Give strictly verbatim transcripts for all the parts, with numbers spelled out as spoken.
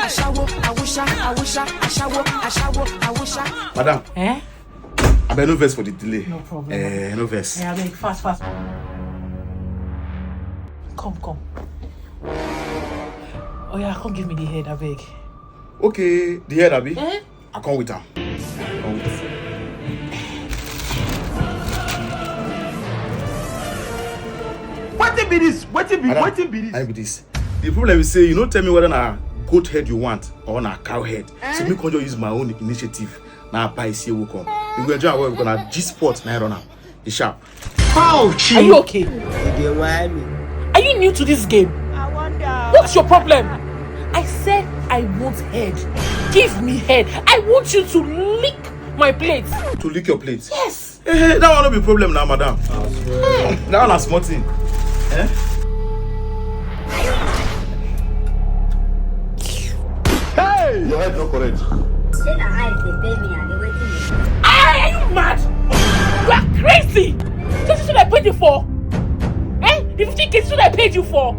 Ashawo, awusha, awusha, ashawo, ashawo, awusha. Madam, Eh? I beg no vex for the delay. No problem. Eh, no vex. Yeah, abeg, fast, fast. Come, come. Oh yeah, come give me the head, abeg. Okay, the head, Abi. Eh? I come with am. Come with. Wetin be this? Wetin be Madam, wetin be how this? be this? The problem is say you no tell me whether na goat head you want or na cow head. So me come just use my own initiative. Na buy see ewu come. You go enjoy am well because na G Sport na run am. E sharp. Ouch! Are you okay? You dey whine me. Are you new to this game? I wonder. What's your problem? I said I want head. Give me head. I want you to lick my plate. To lick your plate. Yes. Eh, eh, that one no be problem now, madam. That one na small thing. Eh? Hey! Your head no correct. Say na eyes dey pay me and dey waiting me. Ah, are you mad? You are crazy. This is what I paid you for. Eh? The fifty K is what I paid you for.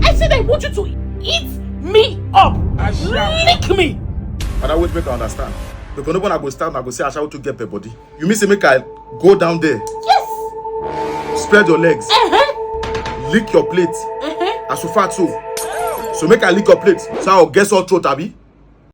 I said I want you to eat me up. Lick me. Madam, wait, make I understand. Because nobody go stand, I go say Ashawo to get pay body. You mean say make I go down there, Yes. spread your legs, Uh-huh. lick your plate, Uh-huh. as you fat so. So make I lick your plate, so I'll get sore throat, Abi.